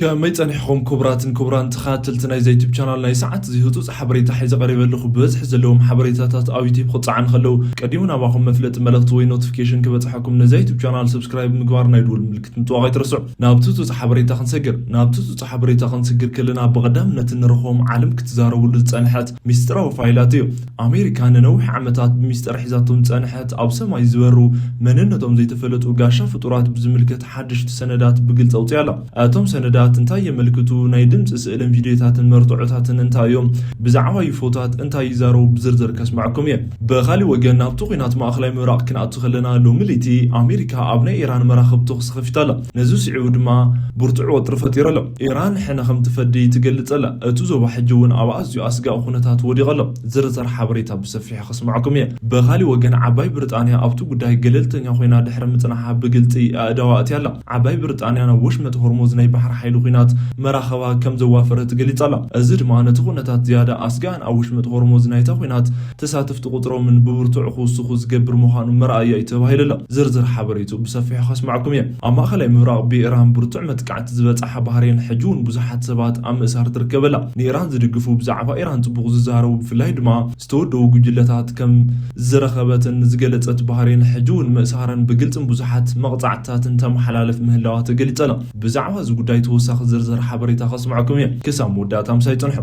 ከመይ ጸኒሕኹም ክቡራትን ክቡራን ተኸታተልቲ ናይዛ ዩቱብ ቻናል? ናይ ሰዓት እዚ ህጹጽ ሓበሬታ ሒዘ ቀሪበ ኣለኹ። ብብዝሒ ዘለዎም ሓበሬታታት ኣብ ዩቱብ ክጸዓኑ ከለዉ ቀዲሙ ናባኹም መፍለጢ መልእኽቲ ወይ ኖቲፊኬሽን ክበጽሐኩም ነዛ ዩቱብ ቻናል ሰብስክራይብ ምግባር ናይ ድውል ምልክት ምጥዋቕ ኣይትረስዑ። ናብቲ ህጹጽ ሓበሬታ ክንሰግር ናብቲ ህጹጽ ሓበሬታ ክንስግር ከለና ብቐዳምነት እንረኽቦም ዓለም ክትዛረብሉ ዝጸንሐት ሚስጥራዊ ፋይላት እዩ። ኣሜሪካ ንነዊሕ ዓመታት ብሚስጥር ሒዛቶም ዝጸንሐት ኣብ ሰማይ ዝበሩ መንነቶም ዘይተፈለጡ ጋሻ ፍጡራት ብዝምልከት ሓደሽቲ ሰነዳት ብግልጺ ኣውጺኣ ኣላ። እቶም ሰነዳት እንታይ የመልክቱ? ናይ ድምጺ ስእልን ቪድዮታትን መርትዖታትን እንታይ እዮም? ብዛዕባ ዩፎታት እንታይ ይዛረቡ? ብዝርዝር ከስምዐኩም እየ። ብኻሊእ ወገን ናብቲ ኲናት ማእኸላይ ምብራቕ ክንኣቱ ከለና ሎሚ ለይቲ ኣሜሪካ ኣብ ናይ ኢራን መራኽብ ተኹሲ ከፊታ ኣላ። ነዚ ስዒቡ ድማ ብርቱዕ ወጥሪ ፈጢሩ ኣሎ። ኢራን ሕነ ከም ትፈዲ ትገልጽ ኣላ። እቲ ዞባ ሕጂ እውን ኣብ ኣዝዩ ኣስጋኢ ኩነታት ወዲቑ ኣሎ። ዝርዝር ሓበሬታ ብሰፊሑ ከስምዐኩም እየ። ብኻሊእ ወገን ዓባይ ብሪጣንያ ኣብቲ ጉዳይ ገለልተኛ ኮይና ድሕሪ ምጽናሓ ብግልጺ ኣእዳዋ ኣትያ ኣላ። ዓባይ ብሪጣንያ ናብ ወሽመጥ ሆርሙዝ ናይ ባሕሪ ሓይሊ ኲናት መራኸባ ከም ዘዋፈረት ገሊጻ ኣላ። እዚ ድማ ነቲ ኩነታት ዝያዳ ኣስጋእን ኣብ ወሽመጥ ሆርሙዝ ናይታ ኲናት ተሳተፍቲ ቁጽሮምን ብብርቱዕ ክውስኹ ዝገብር ምዃኑ መርኣያ እዩ ተባሂሉ ኣሎ። ዝርዝር ሓበሬቱ ብሰፊሑ ከስምዐኩም እየ። ኣብ ማእኸላይ ምብራቕ ብኢራን ብርቱዕ መጥቃዕቲ ዝበጽሓ ባህሬን ሕጂ እውን ብዙሓት ሰባት ኣብ ምእሳር ትርከብ ኣላ። ንኢራን ዝድግፉ ብዛዕባ ኢራን ጽቡቕ ዝዛረቡ ብፍላይ ድማ ዝተወደቡ ጉጅለታት ከም ዝረኸበትን ዝገለጸት ባህሬን ሕጂ እውን ምእሳረን ብግልጽን ብዙሓት መቕጻዕትታትን ተመሓላልፍ ምህላዋ ተገሊጸ ኣላ። ብዛዕባ እዚ ጉዳይ ተወሳኺ ዝርዝር ሓበሬታ ከስምዐኩም እየ። ክሳብ መወዳእታ ምሳይ ጽንሑ።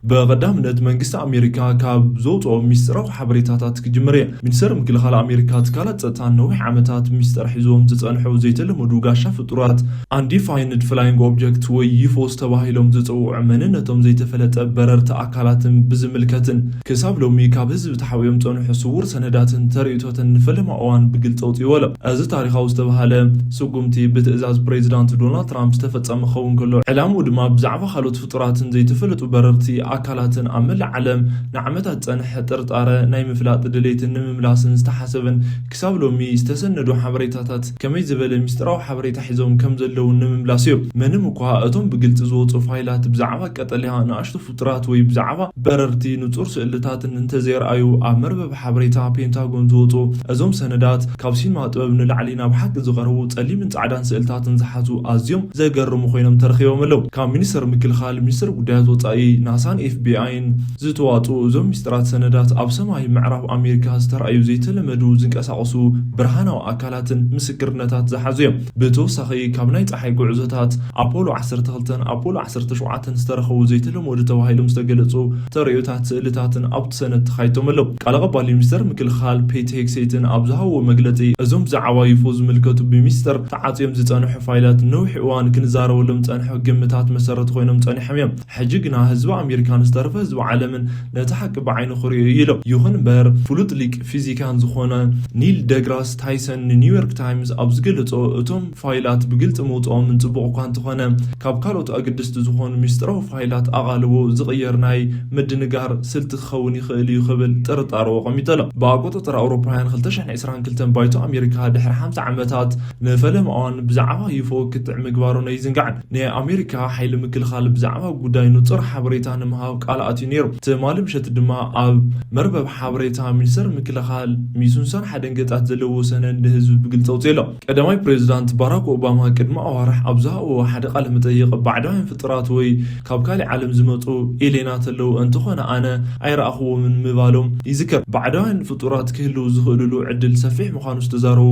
ብቐዳምነት መንግስቲ ኣሜሪካ ካብ ዘውፅኦ ሚስጥራዊ ሓበሬታታት ክጅምር እየ። ሚኒስተር ምክልኻል ኣሜሪካ ትካላት ጸጥታ ነዊሕ ዓመታት ሚስጥር ሒዞም ዝጸንሑ ዘይተለመዱ ጋሻ ፍጡራት፣ Undefined Flying Object ወይ ዩፎስ ተባሂሎም ዝጽውዑ መንነቶም ዘይተፈለጠ በረርቲ ኣካላትን ብዝምልከትን ክሳብ ሎሚ ካብ ህዝቢ ተሓቢኦም ዝጸንሑ ስውር ሰነዳትን ተርእይቶትን ንፈለማ እዋን ብግልጺ ኣውጺእዎ ኣሎ። እዚ ታሪኻዊ ዝተባህለ ስጉምቲ ብትእዛዝ ፕሬዚዳንት ዶናልድ ትራምፕ ዝተፈጸመ ክኸውን ከሎ፣ ዕላምኡ ድማ ብዛዕባ ካልኦት ፍጡራትን ዘይተፈለጡ በረርቲ ኣካላትን ኣብ መላእ ዓለም ንዓመታት ዝጸንሐ ጥርጣረ ናይ ምፍላጥ ድሌትን ንምምላስን ዝተሓሰበን ክሳብ ሎሚ ዝተሰነዱ ሓበሬታታት ከመይ ዝበለ ሚስጥራዊ ሓበሬታ ሒዞም ከም ዘለውን ንምምላስ እዩ። ምንም እኳ እቶም ብግልጺ ዝወጹ ፋይላት ብዛዕባ ቀጠልያ ንኣሽቱ ፍጡራት ወይ ብዛዕባ በረርቲ ንጹር ስእልታትን እንተዘይረኣዩ፣ ኣብ መርበብ ሓበሬታ ፔንታጎን ዝወጹ እዞም ሰነዳት ካብ ሲኒማ ጥበብ ንላዕሊ ናብ ሓቂ ዝቐርቡ ጸሊምን ጻዕዳን ስእልታትን ዝሓዙ ኣዝዮም ዘገርሙ ኮይኖም ተረኺቦም ኣለዉ። ካብ ሚኒስተር ምክልኻል፣ ሚኒስተር ጉዳያት ወጻኢ፣ ናሳን ኤፍ ቢ ኣይን ዝተዋጽኡ እዞም ሚስጥራት ሰነዳት ኣብ ሰማይ ምዕራብ ኣሜሪካ ዝተራእዩ ዘይተለመዱ ዝንቀሳቐሱ ብርሃናዊ ኣካላትን ምስክርነታት ዝሓዙ እዮም። ብተወሳኺ ካብ ናይ ጸሓይ ጉዕዞታት ኣፖሎ ዓሰርተ ክልተን ኣፖሎ ዓሰርተ ሸውዓተን ዝተረኸቡ ዘይተለመዱ ተባሂሎም ዝተገለጹ ተርእዮታት ስእልታትን ኣብቲ ሰነድ ተኻይቶም ኣለዉ። ቃል ኣቐባሊ ሚኒስተር ምክልኻል ፔት ሄግሴትን ኣብ ዝሃብዎ መግለጺ፣ እዞም ብዛዕባ ዩፎ ዝምልከቱ ብሚስጥር ተዓጽዮም ዝጸንሑ ፋይላት ነዊሕ እዋን ክንዛረበሎም ዝጸንሐ ግምታት መሰረት ኮይኖም ጸኒሖም እዮም። ሕጂ ግና ህዝቢ ኣሜሪካን ዝተረፈ ህዝቢ ዓለምን ነቲ ሓቂ ብዓይኑ ክርእዮ እዩ ኢሎም። ይኹን እምበር ፍሉጥ ሊቅ ፊዚካን ዝኾነ ኒል ደግራስ ታይሰን ንኒውዮርክ ታይምስ ኣብ ዝገለጾ፣ እቶም ፋይላት ብግልጺ ምውጽኦምን ጽቡቕ እኳ እንተኾነ፣ ካብ ካልኦት ኣገደስቲ ዝኾኑ ሚስጥራዊ ፋይላት ኣቓልቦ ዝቕየር ናይ ምድንጋር ስልቲ ክኸውን ይኽእል እዩ ክብል ጥርጣረኡ ኣቐሚጡ ኣሎ። ብኣቆጻጽራ ኣውሮፓውያን ክልተ ሽሕን ዕስራን ክልተን ባይቶ ኣሜሪካ ድሕሪ ሓምሳ ዓመታት ንፈለማ እዋን ብዛዕባ ዩፎ ክትዕ ምግባሩ ኣይዝንጋዕን። ናይ ኣሜሪካ ሓይሊ ምክልኻል ብዛዕባ ጉዳይ ንጹር ሓበሬታ ንምሃብ ቃል ኣትዩ ነይሩ። ትማሊ ምሸት ድማ ኣብ መርበብ ሓበሬታ ሚኒስተር ምክልኻል ሚሱንሳን ሓደንገጻት ዘለዎ ሰነድ ንህዝቢ ብግልጺ ኣውጺኡ ኣሎ። ቀዳማይ ፕሬዚዳንት ባራክ ኦባማ ቅድሚ ኣዋርሕ ኣብ ዝሃብዎ ሓደ ቃለ መጠይቕ፣ ባዕዳውያን ፍጡራት ወይ ካብ ካሊእ ዓለም ዝመጹ ኤልየናት ኣለዉ፣ እንተኾነ ኣነ ኣይረኣኽዎምን ምባሎም ይዝከር። ባዕዳውያን ፍጡራት ክህልዉ ዝኽእልሉ ዕድል ሰፊሕ ምዃኑ ዝተዛረቡ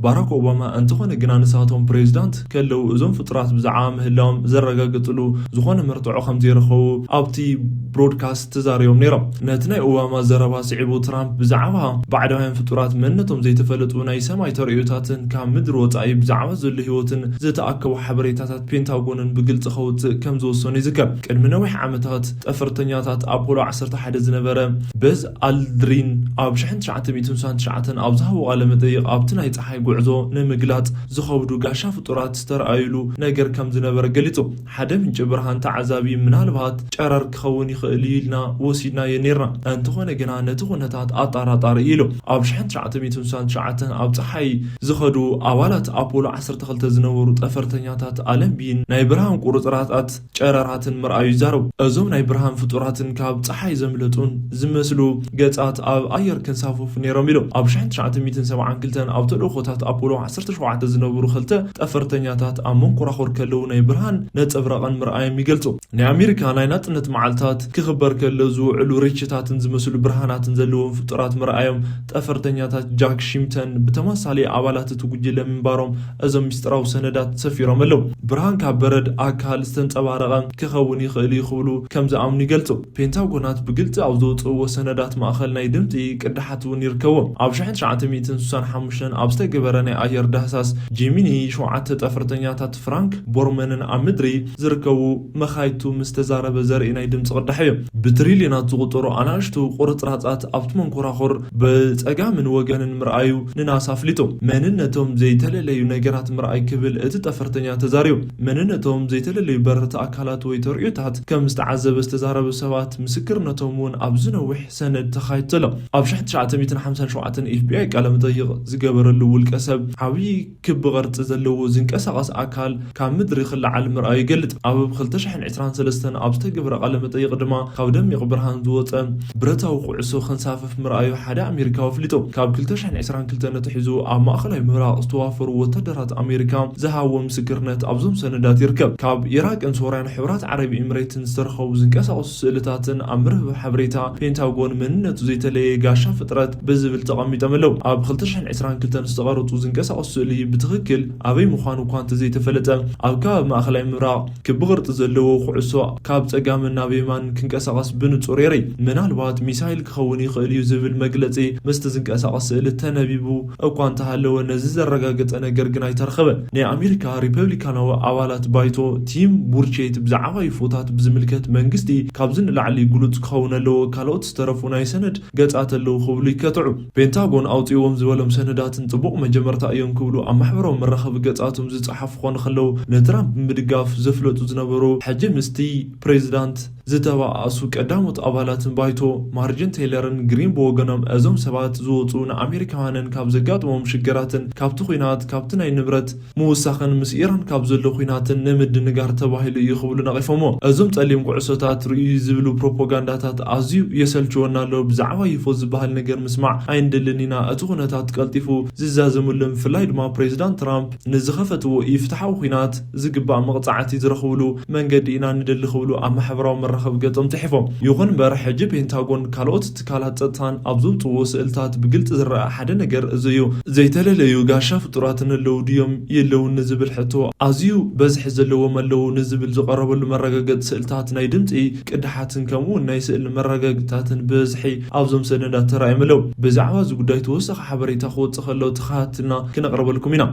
ባራክ ኦባማ፣ እንተኾነ ግና ንሳቶም ፕሬዚዳንት ከለዉ እዞም ፍጡራት ብዛዕባ ምህላዎም ዘረጋግጽሉ ዝኾነ መርትዖ ከም ዘይረኸቡ ኣብቲ ብሮድካስት ተዛሪቦም ነይሮም። ነቲ ናይ ኦባማ ዘረባ ስዒቡ ትራምፕ ብዛዕባ ባዕዳውያን ፍጡራት መንነቶም ዘይተፈለጡ ናይ ሰማይ ተርእዮታትን ካብ ምድሪ ወጻኢ ብዛዕባ ዘሎ ህይወትን ዝተኣከቡ ሓበሬታታት ፔንታጎንን ብግልጺ ከውጽእ ከም ዝወሰኑ ይዝከር። ቅድሚ ነዊሕ ዓመታት ጠፈርተኛታት ኣፖሎ ዓሰርተ ሓደ ዝነበረ በዝ ኣልድሪን ኣብ ሽሕን ትሽዓተ ሚእትን ስሳን ትሽዓተን ኣብ ዝሃቦ ቃለ መጠይቕ፣ ኣብቲ ናይ ጸሓይ ጉዕዞ ንምግላጽ ዝኸብዱ ጋሻ ፍጡራት ዝተረኣዩሉ ነገር ከም ዝነበረ ገሊጹ። ሓደ ምንጪ ብርሃን ተዓዛቢ ምናልባት ጨረር ክኸውን ይኽእል እዩ ኢልና ወሲድናዮ ነይርና። እንተኾነ ግና ነቲ ኩነታት ኣጠራጣሪ እዩ ኢሉ። ኣብ ሽሕን ትሽዓተ ሚእትን ስሳን ትሽዓተን ኣብ ጸሓይ ዝኸዱ ኣባላት ኣፖሎ ዓሰርተ ክልተ ዝነበሩ ጠፈርተኛታት ኣለምቢን ናይ ብርሃን ቁርጽራጻት ጨረራትን ምርኣዩ ይዛረቡ። እዞም ናይ ብርሃን ፍጡራትን ካብ ጸሓይ ዘምለጡን ዝመስሉ ገጻት ኣብ ኣየር ክንሳፈፉ ነይሮም ኢሎም። ኣብ ሽሕን ትሽዓተ ሚእትን ሰብዓን ክልተን ኣብ ተልእኾታት ኣፖሎ ዓሰርተ ሸውዓተ ዝነበሩ ክልተ ጠፈርተኛታት ኣብ መንኮራኹር ከለዉ ናይ ብርሃን ነጸብራቕን ምርኣዮም ይገልጹ። ናይ ኣሜሪካ ናይ ናጽነት መዓልታት ክኽበር ከሎ ዝውዕሉ ርችታትን ዝመስሉ ብርሃናትን ዘለዎም ፍጡራት ምርኣዮም ጠፈርተኛታት ጃክ ሺምተን ብተመሳሳሊ ኣባላት እቲ ጉጅለ ምንባሮም እዞም ሚስጥራዊ ሰነዳት ሰፊሮም ኣለዉ። ብርሃን ካብ በረድ ኣካል ዝተንጸባረቐ ክኸውን ይኽእል እዩ ክብሉ ከም ዝኣምኑ ይገልጹ። ፔንታጎናት ብግልጺ ኣብ ዘውጽእዎ ሰነዳት ማእኸል ናይ ድምጺ ቅዳሓት እውን ይርከቦም። ኣብ ሽሕን ትሽዓተ ሚእትን ስሳን ሓሙሽተን ኣብ ዝተገበረ ናይ ኣየር ዳህሳስ ጄሚኒ ሸውዓተ ጠፈርተኛታት ፍራንክ ቦርመንን ኣብ ምድሪ ዝርከቡ መኻይቱ ምስ ተዛረበ ዘርኢ ናይ ድምጺ ቅዳሕ እዩ። ብትሪልዮናት ዝቑጸሩ ኣናእሽቱ ቁርጽራጻት ኣብቲ መንኮራኹር ብጸጋምን ወገንን ምርኣዩ ንናሳ ኣፍሊጡ። መንነቶም ዘይተለለዩ ነገራት ምርኣይ ክብል እቲ ጠፈርተኛ ተዛሪቡ። መንነቶም ዘይተለለዩ በረርቲ ኣካላት ወይ ተርእዮታት ከም ዝተዓዘበ ዝተዛረቡ ሰባት ምስክርነቶም እውን ኣብዚ ነዊሕ ሰነድ ተኻይዱ ዘሎ። ኣብ ሽሕን ትሽዓተ ሚእትን ሓምሳን ሸውዓተን ኤፍ ቢ ኣይ ቃለ መጠይቕ ዝገበረሉ ውልቀ ሰብ ዓብዪ ክቢ ቅርጺ ዘለዎ ዝንቀሳቐስ ኣካል ካብ ምድሪ ክለዓል ምርኣዩ ይገልጽ። ኣብ ክልተ ሽሕን ዕስራን ሰለስተን ኣብ ዝተገብረ ቃለ መጠይቕ ድማ ካብ ደሚቕ ብርሃን ዝወጸ ብረታዊ ኩዕሶ ከንሳፍፍ ምርኣዩ ሓደ ኣሜሪካዊ ኣፍሊጡ። ካብ ክልተ ሽሕን ዕስራን ክልተን ኣትሒዙ ኣብ ማእኸላይ ምብራቕ ዝተዋፈሩ ወታደራት ኣሜሪካ ዝሃብዎ ምስክርነት ኣብዞም ሰነዳት ይርከብ። ካብ ኢራቅን ሶርያን ሕቡራት ዓረብ ኤምሬትን ዝተረኸቡ ዝንቀሳቐሱ ስእልታትን ኣብ መርበብ ሓበሬታ ፔንታጎን መንነቱ ዘይተለየ ጋሻ ፍጥረት ብዝብል ተቐሚጦም ኣለዉ። ኣብ ክልተ ሽሕን ዕስራን ክልተን ዝተቐረጹ ዝንቀሳቐሱ ስእሊ ብትኽክል ኣበይ ምዃኑ እኳ እንተዘይተፈለጠ፣ ኣብ ከባቢ ማእኸላይ ምብራቕ ክቢ ቅርጺ ዘለዎ ኩዕሶ ካብ ጸጋምን ናብ የማን ክንቀሳቐስ ብንጹር የርኢ። ምናልባት ሚሳይል ክኸውን ይኽእል እዩ ዝብል መግለጺ ምስቲ ዝንቀሳቐስ ስእሊ ተነቢቡ እኳ እንተሃለወ፣ ነዚ ዘረጋገጸ ነገር ግን ኣይተረኸበን። ናይ ኣሜሪካ ሪፐብሊካናዊ ኣባላት ባይቶ ቲም ቡርቼት ብዛዕባ ዩፎታት ብዝምልከት መንግስቲ ካብዚ ንላዕሊ ግሉጽ ክኸውን ኣለዎ፣ ካልኦት ዝተረፉ ናይ ሰነድ ገጻት ኣለዉ ክብሉ ይከትዑ። ፔንታጎን ኣውጺእዎም ዝበሎም ሰነዳትን ጽቡቕ መጀመርታ እዮም ክብሉ ኣብ ማሕበራዊ መራኸቢ ገጻቶም ዝጸሓፉ ክኾኑ ከለዉ፣ ንትራምፕ ብምድጋፍ ዘፍለጡ ዝነበሩ ሕጂ ምስቲ ፕሬዚዳንት ዝተባኣሱ ቀዳሞት ኣባላትን ባይቶ ማርጅን ቴይለርን ግሪን ብወገኖም፣ እዞም ሰባት ዝወጹ ንኣሜሪካውያንን ካብ ዘጋጥሞም ሽግራትን ካብቲ ኲናት ካብቲ ናይ ንብረት ምውሳኽን ምስ ኢራን ካብ ዘሎ ኲናትን ንምድንጋር ተባሂሉ እዩ ክብሉ ነቒፎሞ። እዞም ጸሊም ኩዕሶታት ርእዩ ዝብሉ ፕሮፓጋንዳታት ኣዝዩ የሰልችወና ኣሎ። ብዛዕባ ዩፎ ዝበሃል ነገር ምስማዕ ኣይንደልን ኢና። እቲ ኩነታት ቀልጢፉ ዝዛዘመሉ፣ ብፍላይ ድማ ፕሬዚዳንት ትራምፕ ንዝኸፈትዎ ኢፍትሓዊ ኲናት ዝግባእ መቕጻዕቲ ዝረኽብሉ መንገዲ ኢና ንደሊ ክብሉ ኣብ ማሕበራዊ መራኸቢ ገጾም ጽሒፎም። ይኹን እምበር፣ ሕጂ ፔንታጎን ካልኦት ትካላት ጸጥታን ኣብ ዘውጽእዎ ስእልታት ብግልጺ ዝረኣ ሓደ ነገር እዚ እዩ። ዘይተለለዩ ጋሻ ፍጡራትን ኣለዉ ድዮም የለውን ንዝብል ሕቶ፣ ኣዝዩ በዝሒ ዘለዎም ኣለዉ ንዝብል ዝቐረበሉ መረጋገጺ ስእልታት ናይ ድምጺ ቅድሓትን ከምኡውን ናይ ስእሊ መረጋገጽታትን ብብዝሒ ኣብዞም ሰነዳት ተራእዮም ኣለዉ። ብዛዕባ እዚ ጉዳይ ተወሳኺ ሓበሬታ ክወጽእ ከሎ ተኸታቲልና ክነቕርበልኩም ኢና።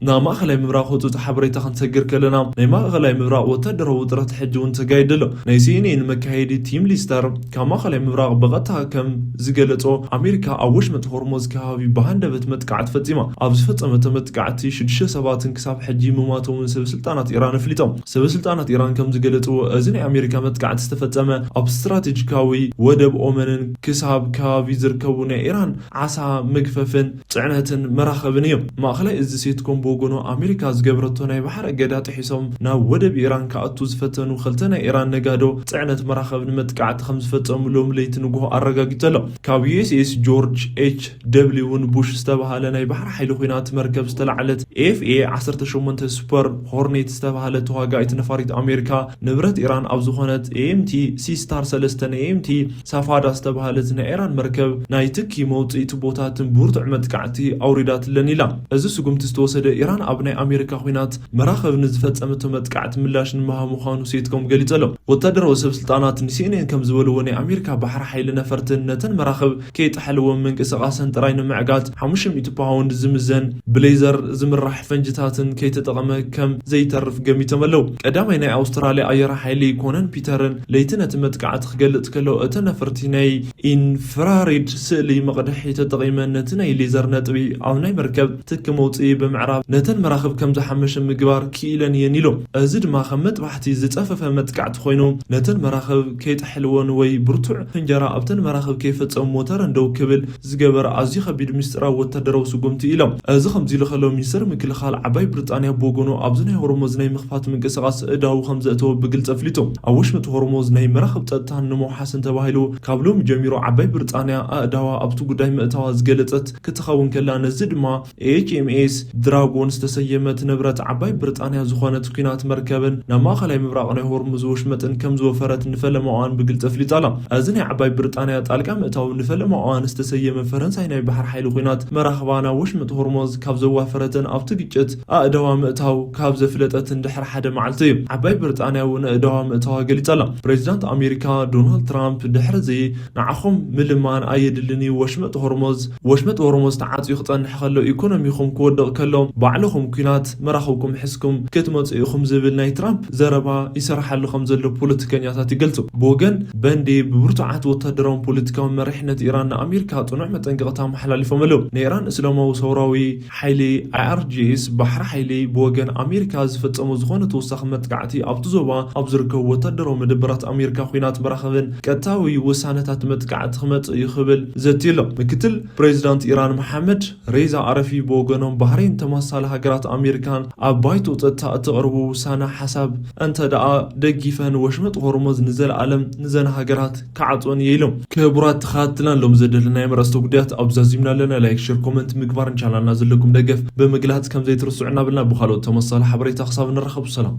ናብ ማእኸላይ ምብራቕ ህጹጽ ሓበሬታ ክንሰግር ከለና፣ ናይ ማእኸላይ ምብራቕ ወታደራዊ ውጥረት ሕጂ እውን ተጋይዱ ኣሎ። ናይ ሲ ኤን ኤን መካየዲ ቲም ሊስተር ካብ ማእኸላይ ምብራቕ ብቐጥታ ከም ዝገለጾ፣ ኣሜሪካ ኣብ ወሽመጥ ሆርሞዝ ከባቢ ብሃንደበት መጥቃዕቲ ፈጺማ። ኣብ ዝፈጸመቶ መጥቃዕቲ ሽዱሽተ ሰባትን ክሳብ ሕጂ ምማቶምን ሰበ ስልጣናት ኢራን ኣፍሊጦም። ሰበ ስልጣናት ኢራን ከም ዝገለጽዎ፣ እዚ ናይ ኣሜሪካ መጥቃዕቲ ዝተፈጸመ ኣብ ስትራቴጂካዊ ወደብ ኦመንን ክሳብ ከባቢ ዝርከቡ ናይ ኢራን ዓሳ መግፈፍን ጽዕነትን መራኸብን እዮም። ማእኸላይ እዚ ሴትኮም ብወገኑ፣ ኣሜሪካ ዝገበረቶ ናይ ባሕሪ እገዳ ጥሒሶም ናብ ወደብ ኢራን ክኣቱ ዝፈተኑ ክልተ ናይ ኢራን ነጋዶ ጽዕነት መራኸብ ንመጥቃዕቲ ከም ዝፈጸሙ ሎሚ ለይቲ ንግሆ ኣረጋጊጹ ኣሎ። ካብ ዩ ኤስ ኤስ ጆርጅ ኤች ደብሊውን ቡሽ ዝተባህለ ናይ ባሕሪ ሓይሊ ኲናት መርከብ ዝተላዕለት ኤፍ ኤ ዓሰርተ ሸሞንተ ሱፐር ሆርኔት ዝተባህለ ተዋጋኢት ነፋሪት ኣሜሪካ፣ ንብረት ኢራን ኣብ ዝኾነት ኤ ኤም ቲ ሲስታር ሰለስተ ናይ ኤ ኤም ቲ ሳፋዳ ዝተባህለት ናይ ኢራን መርከብ ናይ ትኪ መውጽኢቲ ቦታትን ብርቱዕ መጥቃዕቲ ኣውሪዳትለን ኢላ። እዚ ስጉምቲ ዝተወሰደ፣ ኢራን ኣብ ናይ ኣሜሪካ ኲናት መራኸብ ንዝፈጸመቶ መጥቃዕቲ ምላሽ ንምሃብ ምዃኑ ሴትኮም ገሊጹ ኣሎ። ወታደራዊ ሰብ ስልጣናት ን ሲ ኤን ኤን ከም ዝበልዎ፣ ናይ ኣሜሪካ ባሕሪ ሓይሊ ነፈርትን ነተን መራኽብ ከይጠሓልዎም ምንቅስቓሰን ጥራይ ንምዕጋት ሓሙሽተ ሚእቲ ፓውንድ ዝምዘን ብሌዘር ዝምራሕ ፈንጅታትን ከይተጠቐመ ከም ዘይተርፍ ገሚቶም ኣለዉ። ቀዳማይ ናይ ኣውስትራልያ ኣየር ሓይሊ ኮነን ፒተርን ለይቲ ነቲ መጥቃዕቲ ክገልጽ ከሎ፣ እተን ነፈርቲ ናይ ኢንፍራሬድ ስእሊ መቕድሒ ተጠቒመን ነቲ ናይ ሌዘር ነጥቢ ኣብ ናይ መርከብ ትኪ መውጽኢ ብምዕጋት ምዕራብ ነተን መራኽብ ከም ዝሓመሸ ምግባር ክኢለን እየን ኢሎም። እዚ ድማ ከም መጥባሕቲ ዝጸፈፈ መጥቃዕቲ ኮይኑ፣ ነተን መራኽብ ከይጠሕልወን ወይ ብርቱዕ ፍንጀራ ኣብተን መራኽብ ከይፈጸሙ ሞተረን ደው ክብል ዝገበረ ኣዝዩ ከቢድ ምስጢራዊ ወታደራዊ ስጉምቲ ኢሎም። እዚ ከምዚ ኢሉ ከሎ፣ ሚኒስትር ምክልኻል ዓባይ ብሪጣንያ ብወገኑ ኣብዚ ናይ ሆርሙዝ ናይ ምኽፋት ምንቅስቓስ እዳው ከም ዘእተወ ብግልጺ ኣፍሊጡ። ኣብ ወሽመጥ ሆርሙዝ ናይ መራኽብ ጸጥታን ንምውሓስን ተባሂሉ ካብ ሎሚ ጀሚሩ ዓባይ ብሪጣንያ ኣእዳዋ ኣብቲ ጉዳይ ምእታዋ ዝገለጸት ክትኸውን ከላ፣ ነዚ ድማ ኤች ኤም ኤስ ድራጎን ዝተሰየመት ንብረት ዓባይ ብሪጣንያ ዝኾነት ኲናት መርከብን ናብ ማእኸላይ ምብራቕ ናይ ሆርሙዝ ወሽመጥን ከም ዝወፈረት ንፈለማ እዋን ብግልጺ ኣፍሊጣ ኣላ። እዚ ናይ ዓባይ ብሪጣንያ ጣልቃ ምእታው ንፈለማ እዋን ዝተሰየመ ፈረንሳይ ናይ ባሕር ሓይሊ ኲናት መራኽባ ናብ ወሽመጥ ሆርሙዝ ካብ ዘዋፈረትን ኣብቲ ግጭት ኣእዳዋ ምእታው ካብ ዘፍለጠትን ድሕሪ ሓደ መዓልቲ እዩ። ዓባይ ብሪጣንያ እውን ኣእዳዋ ምእታዋ ገሊጻ ኣላ። ፕሬዚዳንት ኣሜሪካ ዶናልድ ትራምፕ ድሕሪ እዚ ንዓኹም ምልማን ኣየድልን እዩ። ወሽመጥ ሆርሙዝ፣ ወሽመጥ ሆርሙዝ ተዓጽዩ ክጸንሕ ከሎ፣ ኢኮኖሚኹም ክወድቕ ከሎ፣ ባዕልኹም ኲናት መራኽብኩም ሒዝኩም ክትመጹ ኢኹም ዝብል ናይ ትራምፕ ዘረባ ይሰርሓሉ ከም ዘሎ ፖለቲከኛታት ይገልጹ። ብወገን በንዲ ብብርቱዓት ወታደራውን ፖለቲካውን መሪሕነት ኢራን ንኣሜሪካ ጽኑዕ መጠንቀቕታ ኣመሓላሊፎም ኣለዉ። ንኢራን እስላማዊ ሰውራዊ ሓይሊ፣ ኣይ ኣር ጂ ኤስ፣ ባሕሪ ሓይሊ ብወገን ኣሜሪካ ዝፈጸሞ ዝኾነ ተወሳኺ መጥቃዕቲ ኣብቲ ዞባ ኣብ ዝርከቡ ወታደራዊ መደበራት ኣሜሪካ ኲናት መራኽብን ቀጥታዊ ውሳነታት መጥቃዕቲ ክመጽእ እዩ ክብል ዘትዩ ኣሎ። ምክትል ፕሬዚዳንት ኢራን መሓመድ ሬዛ ኣረፊ ብወገኖም፣ ባህሬን ተመሳሳሊ ሃገራት ኣሜሪካን ኣብ ባይቶ ጸጥታ እተቕርቦ ውሳነ ሓሳብ እንተ ደኣ ደጊፈን፣ ወሽመጥ ሆርሙዝ ንዘለኣለም ንዘን ሃገራት ክዓጽወን እየ ኢሎም። ክቡራት ተኸታተልትና፣ ሎም ዘደለናዮም ኣርእስተ ጉዳያት ኣብ ዛዚምና ኣለና። ላይክ፣ ሼር፣ ኮመንት ምግባርን ቻናልና ዘለኩም ደገፍ ብምግላጽ ከም ዘይትርስዑ እናበልና፣ ብኻልኦት ተመሳሳሊ ሓበሬታ ክሳብ ንራኸብ ሰላም።